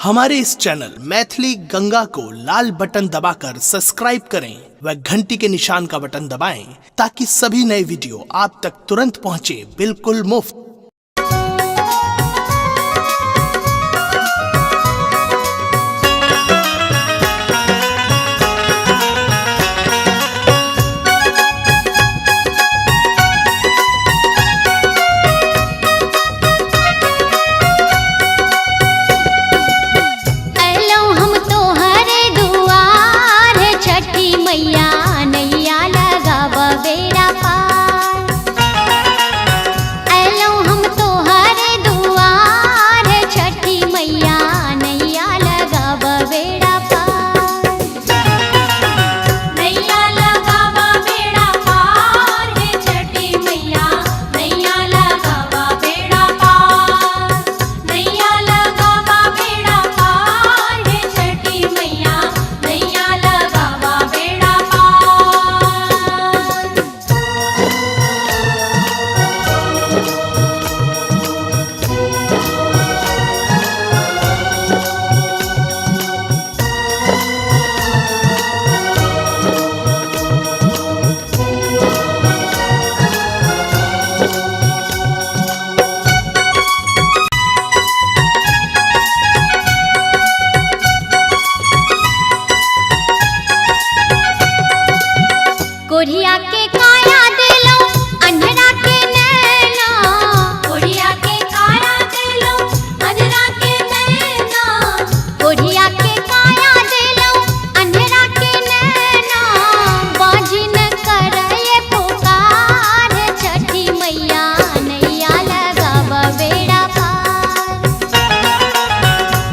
हमारे इस चैनल मैथिली गंगा को लाल बटन दबाकर सब्सक्राइब करें व घंटी के निशान का बटन दबाएं ताकि सभी नए वीडियो आप तक तुरंत पहुंचे बिल्कुल मुफ्त। अयलौं हम तोहरे दुआर छठी मैया, नैया लगाब बेड़ा पार। अयलौं हम तोहरे दुआर छठी मैया, नैया लगाब बेड़ा पार। नैया लगावा बेड़ा पार हे छठी मैया, नैया लगावा बेड़ा पार। नैया लगावा बेड़ा पार हे छठी मैया, नैया लगावा बेड़ा पार। कोढ़िया के काया देलौं अन्हरा के नैना। कोढ़िया के काया देलौं अंधरा के नैना। कोढ़िया के काया देलौं अन्हरा के नैना। बाजिन करय पुकार छठी मैया, नैया लगाब बेड़ा पार।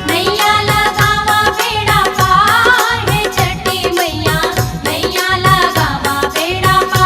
नैया लगावा बेड़ा पार हे छठी मैया, नैया लगावा बेड़ा पार।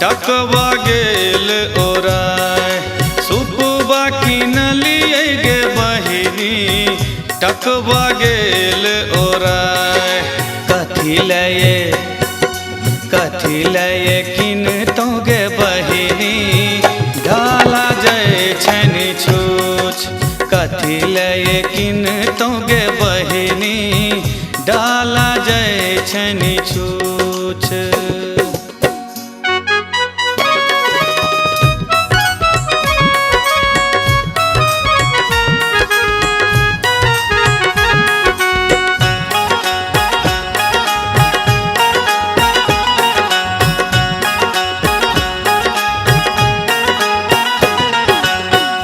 टकवा गेल ओराय। सुपबा किनलियै गे बहिनी टकवा गेल ओराय। कथी लए कथी लए किनतौं गे बहिनी डाला जाइ छनि छूछ। कथी लए किनतौं गे बहिनी डाला जाइ छनि छूछ।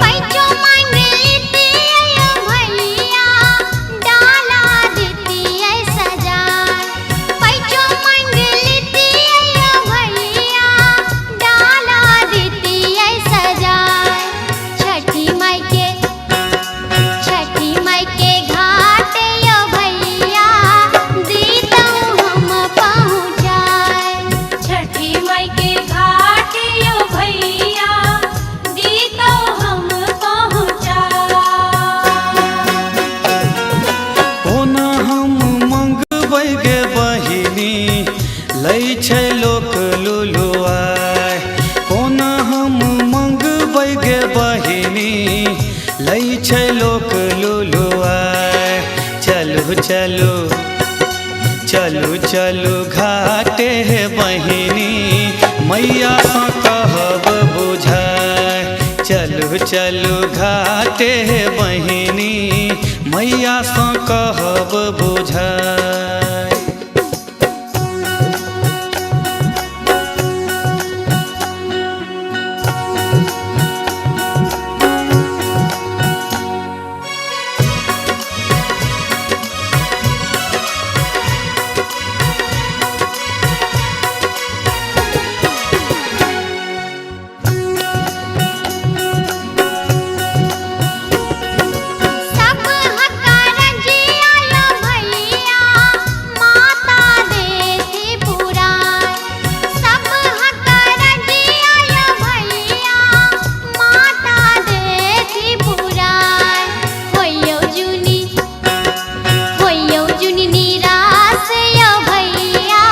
पैचो मांग लितियै भैया डाला दितियै सजाय। पैचो मांग लितियै भैया डाला दितियै सजाय। छठी माई के घाट यो भैया दीतौं हम पहुँचाय। छठी माई के घाट यो भैया दीतौ हम पहुँचाय। कोना हम मंगबै गे बहिनी लै छै लोक लुलुआय। कोना हम मंगबै गे बहिनी लै छै लोक लुलुआय। चलू चलू चलू चलू घाटे हे बहिनी मैया सँ कहब बुझाय। चलू चलू घाटे हे बहिनी मैया सँ कहब बुझाय। सब हकारजिया यो भैया माता देती पुराय। सब हकारजिया यो भैया माता देती पुराय। होइयो जुनी निराश यो भैया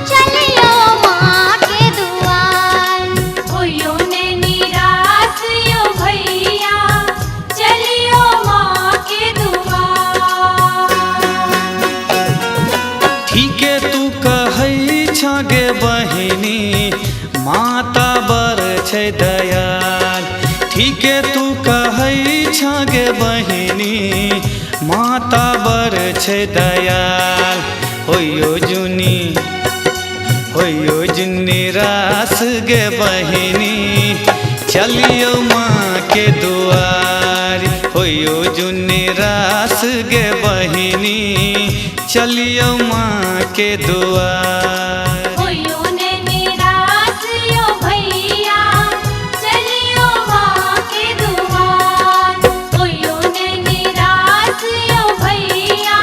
चलियो माँ के दुआर। होयो ने निराश यो भैया चलियो माँ के दुआर। ठीके तू कहै छ गे बहिनी माता बर छै दयाल। ठीके तू कहै छ गे बहिनी माता बर छै दयाल। होइयो जुनी रास गे बहिनी चलियो माँ के दुआर। होइयो जुनी रास गे बहिनी चलियो माँ के दुआर। होयो ने निराश यो भैया चलियो माँ के दुआर। होयो ने निराश यो भैया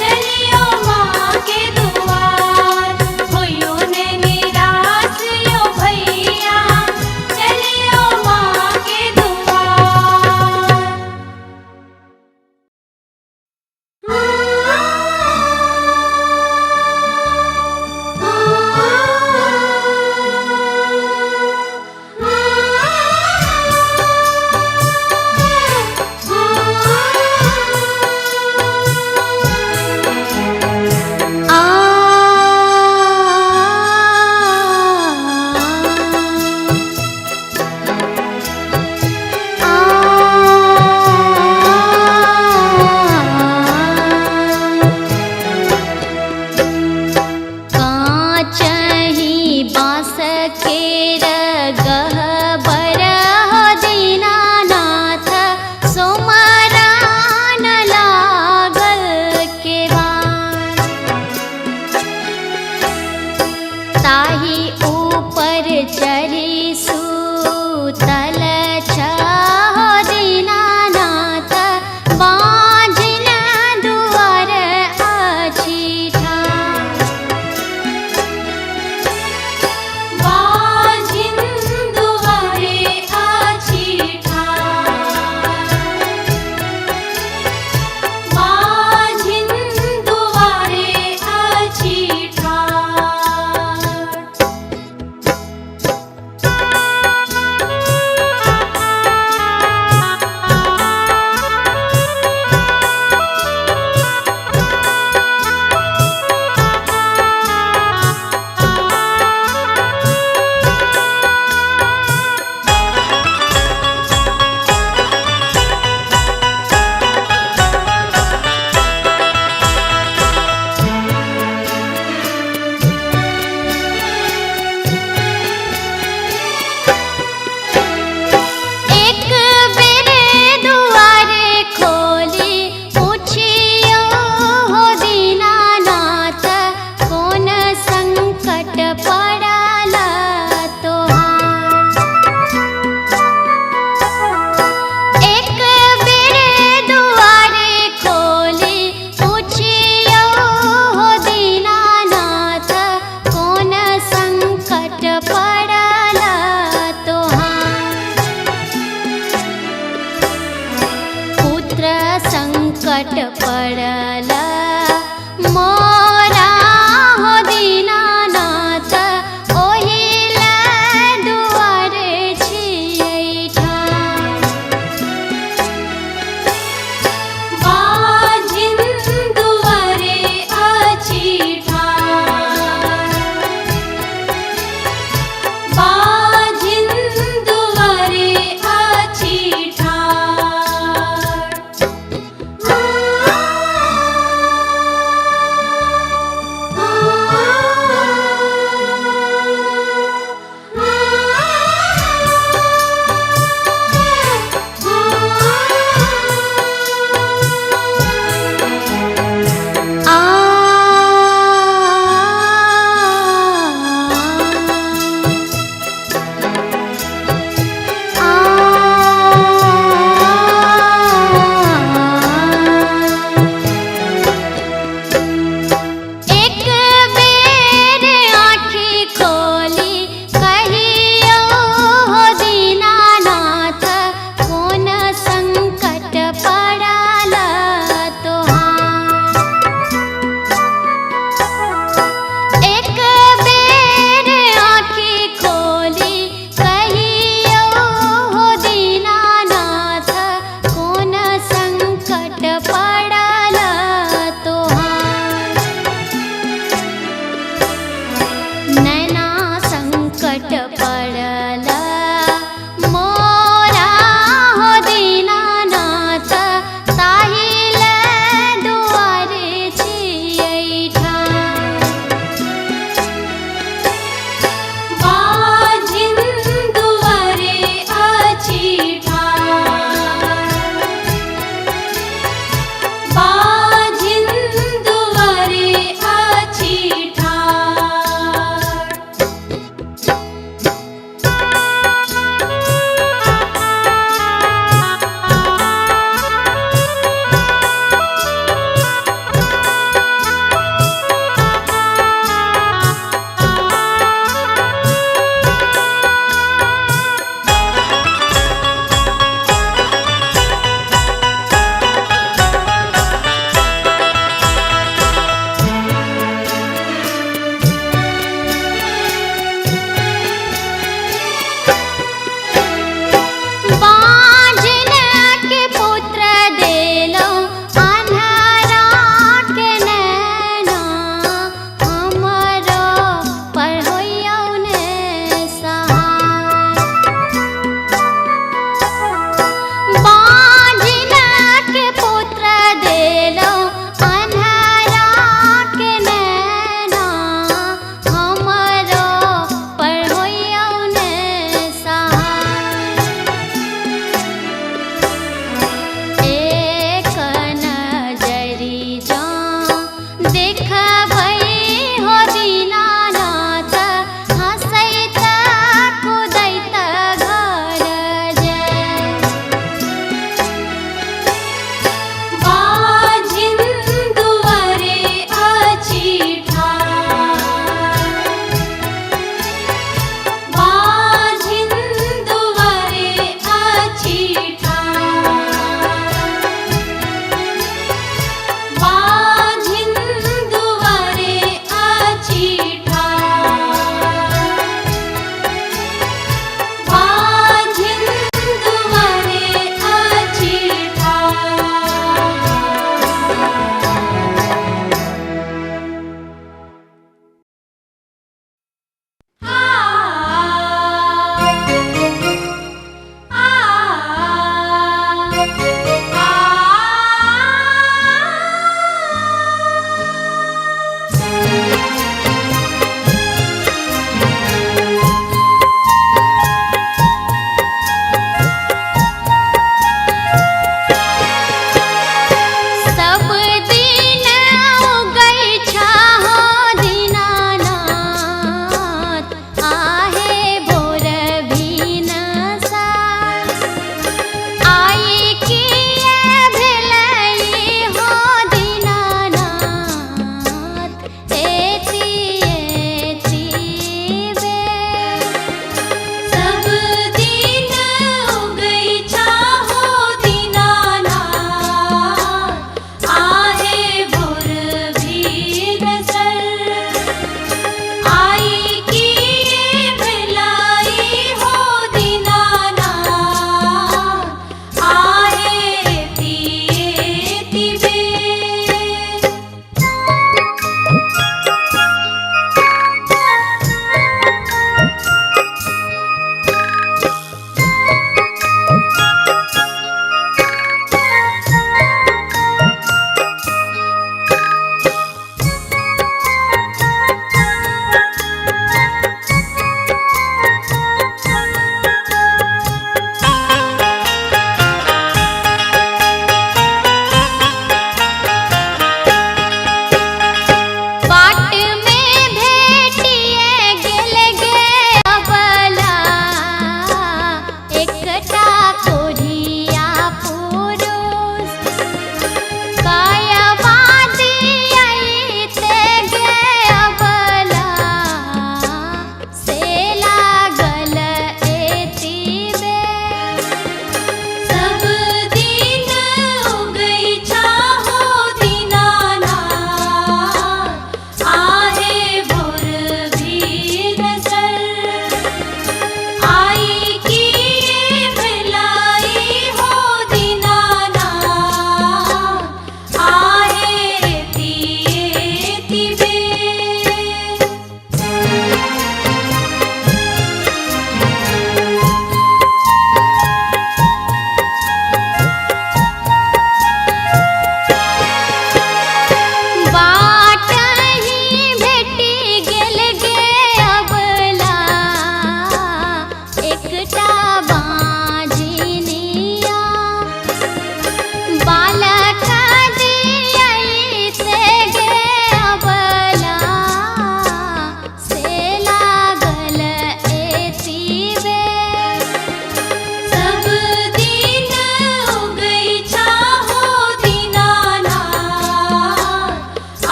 चलियो माँ के दुआर। होयो ने निराश यो भैया चलियो माँ के दुआर। काचही बाँस केर गहबर हो दीनानाथ सोमरान लागल केवान। ताही ऊपर चढ़ी सूतल छहो दीनानाथ बाँझिन दुआर अछि ठाम। बाँझिन पड़ल तोहार। एक बेर दुआरे खोली पुछियौ हो दीनानाथ, कोन संकट पड़ल तोहार। पुत्र संकट पड़ल मोरा हो दीनानाथ, ओहि लए दुआरे छियै ठाढ़। बाझिन दुआरे अछि ठाढ़, बाझिन दुआरे अछि ठाढ़।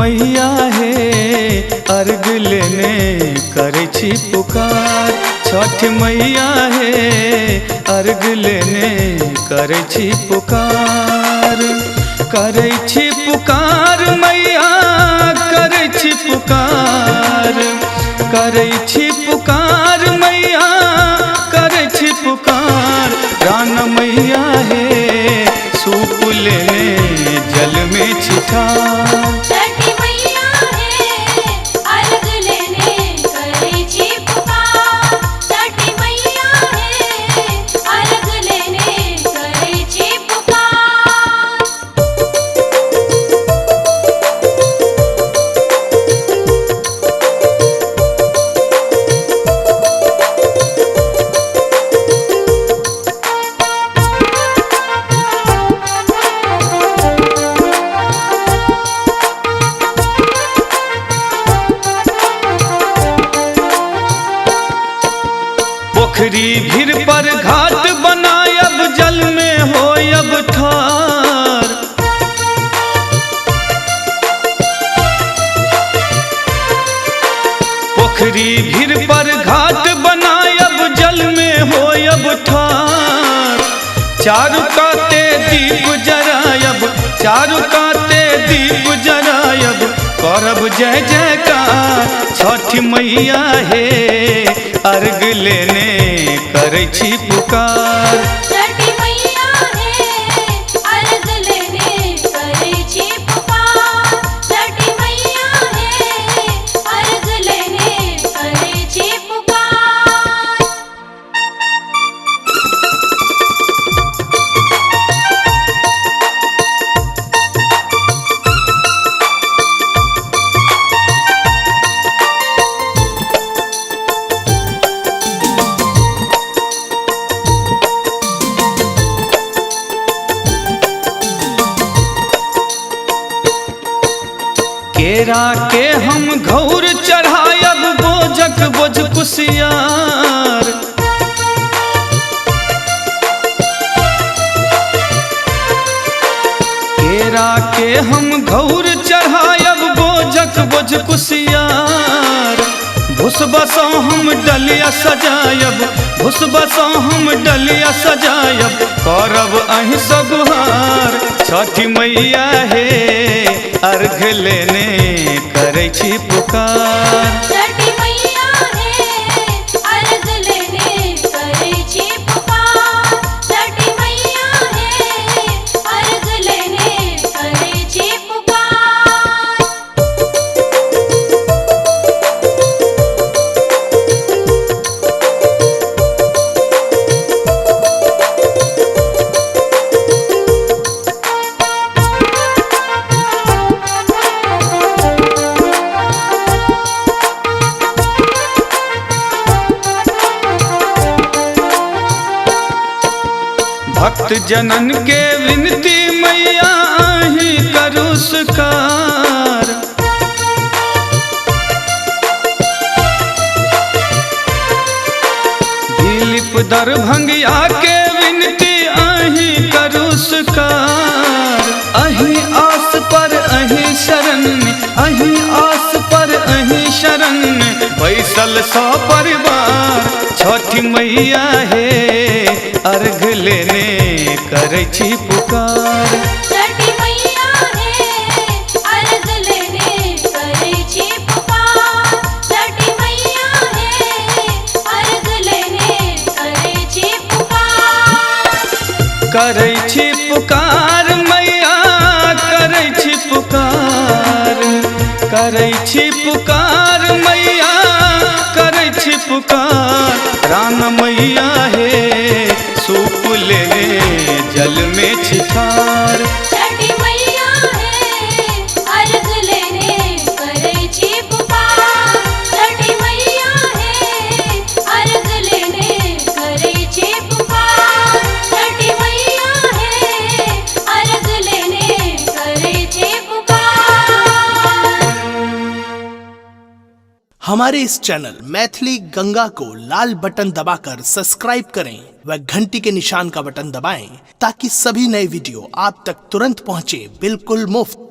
मैया हे अर्घ लेने करै छी पुकार। छठ मैया हे अर्घ लेने करै छी पुकार। करै छी पुकार मैया करै छी पुकार। करै छी पुकार मैया करै छी पुकार। रान मैया हे सूप लेने जल में छी ठार। छठी मैया हे अर्घ लेने करै छी पुकार। छठी मैया हे अर्घ लेने करै छी पुकार। पोखरी भीड़ पर घाट बनायब जल में होयब ठार। पोखरी भीड़ पर घाट बनायब जल में होयब ठार। चारू काते दीप जरायब चारू काते दीप जरायब करब जय जयकार। छठ मैया हे अर्घ लेने करै छी पुकार। छठी मैया हे अर्घ लेने करै छी पुकार। छठी मैया हे अर्घ लेने करै छी पुकार। केरा के हम घौर चढ़ायब बोझक बोझ कुसियार। केरा के हम घौर चढ़ायब बोझक बोझ कुसियार। भुसबा सँ हम डलिया सजायब भुसबा सँ हम डलिया सजायब करब अहीं सगुहार। छठ मैया हे अर्घ लेने करै छी पुकार। छठी मैया हे अर्घ लेने करै छी पुकार। छठी मैया हे अर्घ लेने करै छी पुकार। भक्त जनन के विनती मैया अहीं करू स्वीकार। दिलीप दरभंगिया के विनती अहीं करू स्वीकार। अहीं आस पर अहीं शरण में अहीं आस पर अहीं शरण में बैसल सौ परिवार। छठ मैया हे अर्घ लेने करै छी पुकार। छठी मैया हे अर्घ लेने करै छी पुकार। छठी मैया हे अर्घ लेने करै छी पुकार। करै छी पुकार मैया करै छी पुकार। करै छी पुकार मैया करै छी पुकार। रान मैया हे सूप लेने जल में छी ठार। छठी मैया हे अर्घ लेने करै छी पुकार। छठी मैया हे अर्घ लेने करै छी पुकार। छठी मैया हे अर्घ लेने करै छी पुकार। हमारे इस चैनल मैथिली गंगा को लाल बटन दबाकर सब्सक्राइब करें व घंटी के निशान का बटन दबाएं ताकि सभी नए वीडियो आप तक तुरंत पहुंचे बिल्कुल मुफ्त।